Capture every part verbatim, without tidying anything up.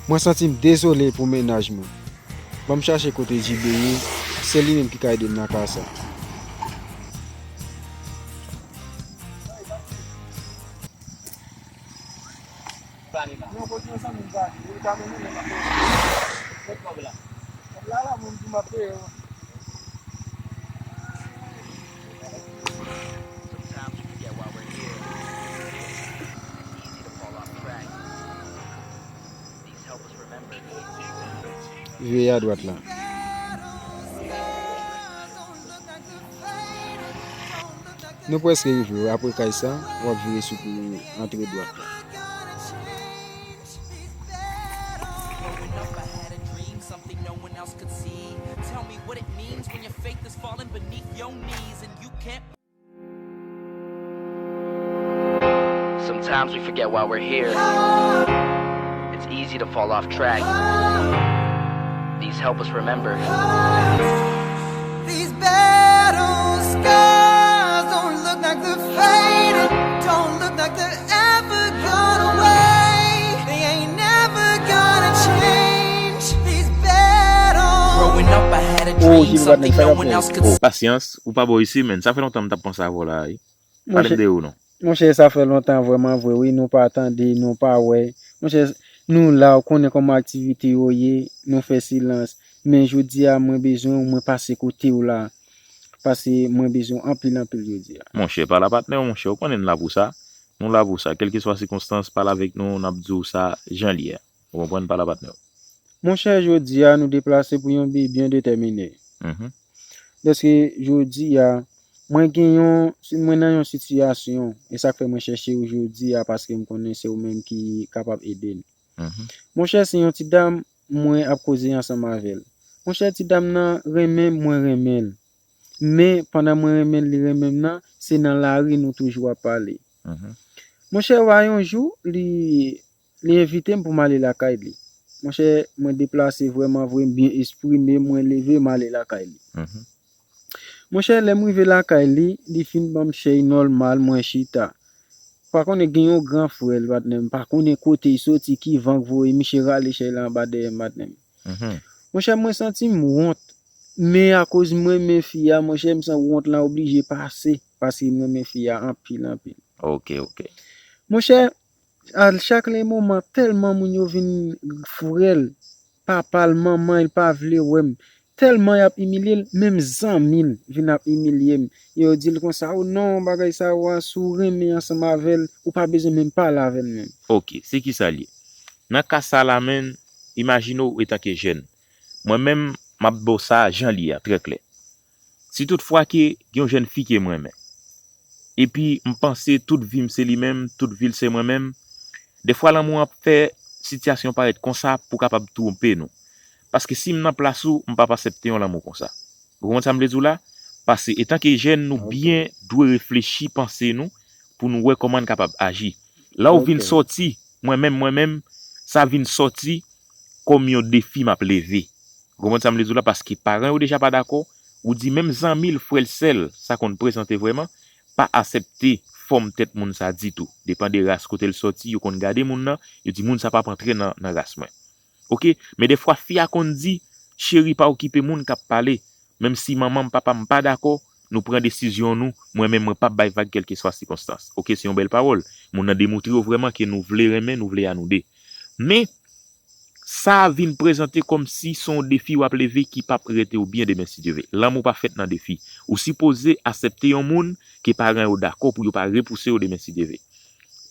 Mwen santi m dezole pou mennaj mwen. Ban m chache kote Jibe ye, se li menm ki ka ede m nan ka sa. Vire adwat la. Nou prèske rive wi, apre kay sa, w ap vire sou pou antre dwat la. Sometimes we forget why we're here. It's easy to fall off track. These help us remember. These battle scars don't look like they're fading, don't look like they're ever gone away. They ain't never gonna change. These battles. Growing up, I had a Oh, dream, Jimmy something Batman, no one else could see. Pasyans, ou pa bò isi, men. Sa fè lontan m t ap panse avè w la, wi. Pale m de ou non. Monchè, sa fè lontan vrèman vre, wi, nou pa tande, nou pa wè. Monchè, nou la, ou konnen kòman aktivite yo ye, nou fè silans. Men jodi a, mwen bezwen w, mwen pase kote w la. Pase mwen bezwen w anpil, anpil jodi a. Monchè, pale a patnè w, monchè, ou konnen n la pou sa. Nou la pou sa. Kèlkeswa sikonstans, pale avèk nou, n ap di w sa jan l ye a. Ou konprann, pale a patnè w. Monchè, jodi a, nou deplase pou yon bi byen detèmine. Mhm. Dèske jodi a, mwen gen yon, mwen nan yon sitiyasyon, e sa k fè mwen chèche w jodi a, paske m konnen se ou menm ki kapab ede m. Mhm. Monchè, se yon ti dam mwen ap koze ansanm avè l. Monchè, ti dam nan renmen m, mwen renmen l. Men, pandan mwen renmen l, li renmen m nan, se nan lari nou toujou ap pale. Mhm. Monchè, wa yon jou, li, li envite m pou m ale lakay li. Monchè, mwen deplase vrèman vre, m byen esprime, mwen leve, m ale lakay li. Mhm. Monchè, lè m rive lakay li, li fin ban m chèy nòmal, mwen chita. Pa konnen gen yon gran frè l, patnè m, pa konnen kote l soti, ki van k voye, misye rale chèy la anba dèyè m, patnè m. Mhm. Monchè, mwen santi m wont. Men akoz m renmen fi a, monchè, m san wont lan oblije pase, paske m renmen fi a anpil, anpil. Ok, ok. Monchè, a chak le moman, tèlman moun yo vin frè l, papa l, manman l pa vle wè m. Tèlman y ap imilye l, menm zanmi l vin ap imilye m. Yo di l konsa, "O non, bagay sa yo a, si w renmen ansanm avè l, ou pa bezwen menm pale avè l menm." Ok, se ki sa l ye? Nan ka sa la, menn, imajine w etanke jèn. Mwen menm, m ap ba w sa jan l ye a, trè klè. Si toutfwa ke gen yon jèn fi ke m renmen, epi m panse tout vi m se li menm, tout vi l se mwen menm, defwa lanmou an ap fè sitiyasyon parèt konsa pou kapab twonpe nou. Paske si m nan plas ou, m p ap aksepte yon lanmou konsa. Ou konprann sa m vle di w la? Paske etanke jèn, nou Ok. byen dwe reflechi panse nou pou nou wè kòman n kapab aji. Lè w vin Ok. sòti, mwen menm, mwen menm, sa vin sòti kòm yon defi m ap leve. Ou konprann sa m vle di w la? Paske paran yo deja pa dakò, ou di menm zanmi l, frè l, sè l, sa konn prezante vrèman, pa aksepte fòm tèt moun sa ditou. Depann de ras kote l sòti, yo konn gade moun nan, yo di moun sa p ap antre nan, nan ras mwen. Ok, men defwa fi a konn di, "Cheri, pa okipe moun k ap pale. Menm si manman m, papa m pa dakò, nou pran desizyon nou, mwen menm mwen p ap bay vag kèlkeswa sikonstans." Ok, se yon bèl pawòl. Moun nan demontre w vrèman ke nou vle renmen, nou vle a nou de. Men, sa vin prezante kòmsi se yon defi w ap leve ki p ap rete w byen demen si Dye vle. Lanmou pa fèt nan defi. Ou sipoze aksepte yon moun ke paran yo dakò pou yo pa repouse w demen si Dye vle.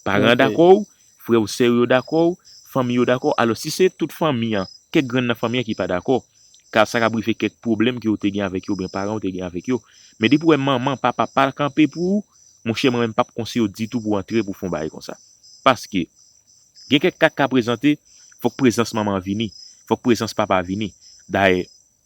Paran Ok. dakò w, frè w, sè w yo dakò w, fanmi yo dakò. Alò, si se tout fanmi an, kèk grenn nan fanmi an ki pa dakò, ka sa ka rive kèk pwoblèm ke w te gen avèk yo, oubyen paran w te gen avèk yo. Men depi w wè manman, papa pa kanpe pou ou, monchè, mwen menm p ap konseye w ditou pou w antre pou w fè yon bagay konsa. Paske, gen kèk ka k ka prezante, fòk prezans manman an vini, fòk prezans papa a vini. Dayè,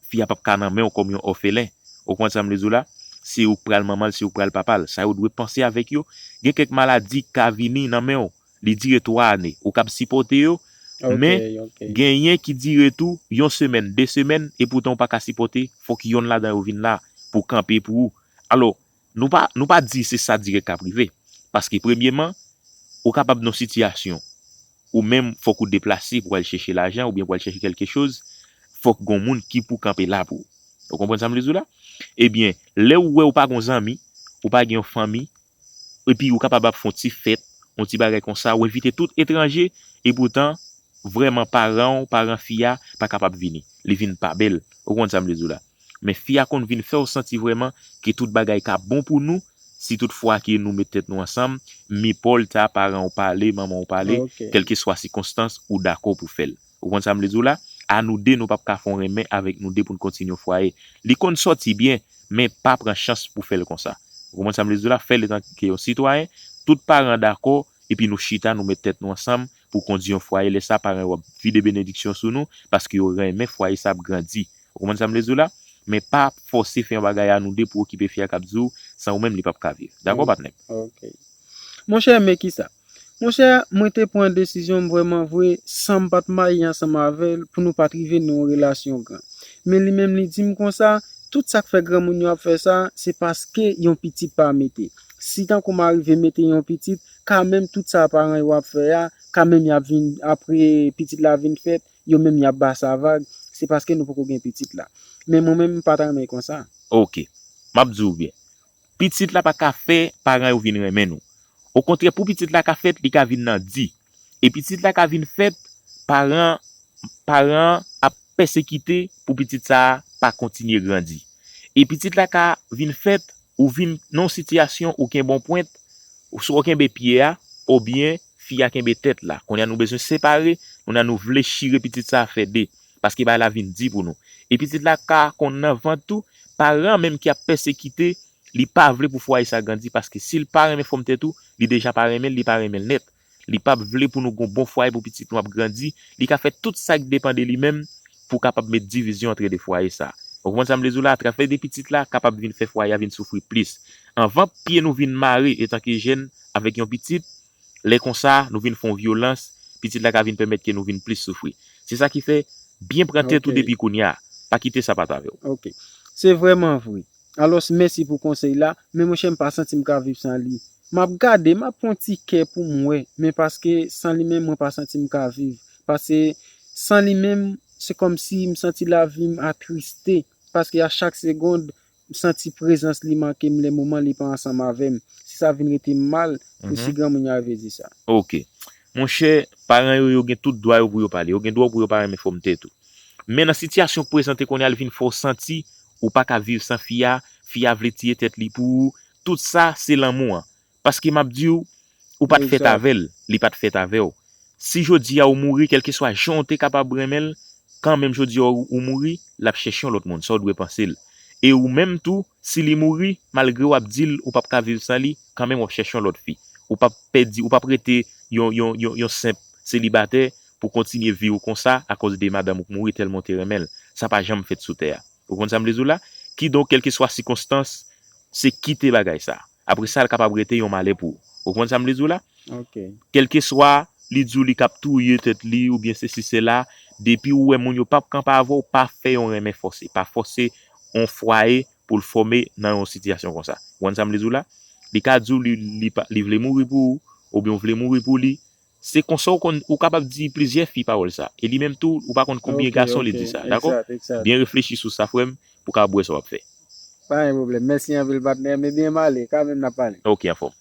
fi a p ap ka nan men w kòm yon òfelen. Ou konprann sa m vle di w la? Se ou k pral manman l, se ou k pral papa l. Sa yo dwe panse avèk yo. Gen kèk maladi k ka vini nan men w, li dire twa ane. Ou kab sipòte yo, Ok, men ok. genyen ki dire tou yon semèn, de semèn, epoutan ou pa ka sipòte, fòk yonn ladan yo vin la pou kanpe pou ou. Alò, nou pa, nou pa di se sa dirèk k ap rive. Paske premyeman, ou kapab nan yon sitiyasyon ou menm fòk ou deplase pou al chèche lajan oubyen pou al chèche kèlke choz, fòk gon moun ki pou kanpe la pou ou. Ou konprann sa m vle di w la? Ebyen, lè ou wè ou pa gon zanmi, ou pa gen yon fanmi, epi ou kapab ap fè yon ti fèt, yon ti bagay konsa, ou envite tout etranje, epoutan, vrèman, paran w, paran fi a, pa kapab vini. Li vin pa bèl. Ou konprann sa m vle di w la? Men fi a konn vin fè w santi vrèman ke tout bagay ka bon pou nou, si tout fwa ke nou met tèt nou ansanm, men Pòl ta paran w pale, manman w pale, kèlkeswa sikonstans, ou dakò pou fè l. Ou konprann sa m vle di w la? A nou de, nou p ap ka fè yon renmen avèk nou de pou n kontinye yon fwaye. Li konn sòti byen, men pa pran chans pou fè l konsa. Ou konprann sa m vle di w la? Fè l etanke yon sitwayen, tout paran dakò, epi nou chita, nou met tèt nou ansanm pou kondi yon fwaye. Lè sa, paran yo ap vide benediksyon sou nou, paske yo renmen fwaye sa ap grandi. Ou konprann sa m vle di w la? Men pa fòse fè yon bagay a nou de pou okipe fi a k ap di w, san ou menm li p ap ka viv. Dakò, patnè m? Monchè, men kisa? Monchè, mwen te pran desizyon m vrèman vre, san m pa t marye ansanm avè l, pou nou pa t rive nan yon relasyon gran. Men li menm li di m konsa, tout sa k fè granmoun yo ap fè sa, se paske yon pitit pa mete. Si tankou m arive mete yon pitit, kanmenm tout sa paran yo ap fè a, kanmenm y ap vin, apre pitit la vin fèt, yo menm y ap ba sa vag, se paske nou poko gen pitit la. Men mwen menm, m pa t renmen konsa. Oke. M ap di w byen. Pitit la pa ka fè paran yo vin renmen nou. Okontrè, pou pitit la ka fèt, li ka vin nan di. E pitit la ka vin fèt, paran, paran ap pèsekite pou pitit sa a pa kontinye grandi. E pitit la ka vin fèt, ou vin nan yon sitiyasyon ou kenbe yon pwent, ou swa w kenbe pye a, oubyen fi a kenbe tèt la. Kounye a nou bezwen separe, kounye a nou vle chire pitit sa a fè de. Paske bagay la vin di pou nou. E pitit la ka konn nan vant tou, paran menm ki ap pèsekite, li pa vle pou fwaye sa grandi, paske si l pa renmen fòm tèt ou, li deja pa renmen l, li pa renmen l nèt. Li p ap vle pou nou gon bon fwaye pou pitit nou ap grandi, li ka fè tout sa k depann de li menm pou kapab met divizyon antre de fwaye sa. Ou konprann sa m vle di w la? Atravè de pitit la, kapab vin fè fwaye a vin soufri plis. Anvan pye nou vin mare etanke jèn avèk yon pitit, lè konsa, nou vin fè yon vyolans, pitit la ka vin pèmèt ke nou vin plis soufri. Se sa ki fè, byen pran tèt ou depi kounye a. Pa kite sa pa t avè w. Oke. Se vrèman vre. Alòs, mèsi pou konsèy la, men monchè, m pa santi m ka viv san li. M ap gade, m ap pran ti kè pou m wè, men paske san li menm, mwen pa santi m ka viv. Paske san li menm, se kòmsi m santi lavi m atriste, paske a chak segonn, m santi prezans li manke m lè moman li pa ansanm avè m. Si sa vin rete m mal, pou si granmoun yo arive di sa. Oke. Monchè, paran yo, yo gen tout dwa yo pou yo pale. Yo gen dwa pou yo pa renmen fòm tèt ou. Men nan sitiyasyon k prezante kounye a, li vin fè w santi ou pa ka viv san fi a, fi a vle tiye tèt li pou ou. Tout sa, se lanmou an. Paske m ap di w, ou pa t fèt avè l, li pa t fèt avè w. Si jodi a ou mouri, kèlkeswa jan w te kapab renmen l, kanmenm jodi a ou, ou mouri, l ap chèche yon lòt moun, sa w dwe panse l. E ou menm tou, si li mouri, malgre w ap di l ou p ap ka viv san li, kanmenm w ap chèche yon lòt fi. Ou p ap pèdi, ou p ap rete yon, yon, yon, yon senp selibatè pou kontinye vi w konsa akoz de madanm ou k mouri tèlman w te renmen l. Sa pa janm fèt sou tè a. Ou konprann sa m vle di w la? Kidonk, kèlkeswa sikonstans, se kite bagay sa. Apre sa, l kapab rete yon malè pou ou. Ou konprann sa m vle di w la? Kèlkeswa li di w li k ap touye tèt li oubyen sesi sela, depi ou wè moun yo p ap kanpe avè w, pa fè yon renmen fòse. Pa fòse yon fwaye pou l fòme nan yon sitiyasyon konsa. Ou konprann sa m vle di w la? Li ka di w li, li, pa, li vle mouri pou ou, oubyen w vle mouri pou li. Se konsa ou konn, ou kapab di plizyè fi pawòl sa. E li menm tou, ou pa konn konbyen gason li di sa, dakò? Byen reflechi sou sa, frè m, pou w kapab wè sa w ap fè. Pa gen pwoblèm. Mèsi anpil, patnè m. Ebyen, m ale. Kanmenm n ap pale. Oke, anfòm.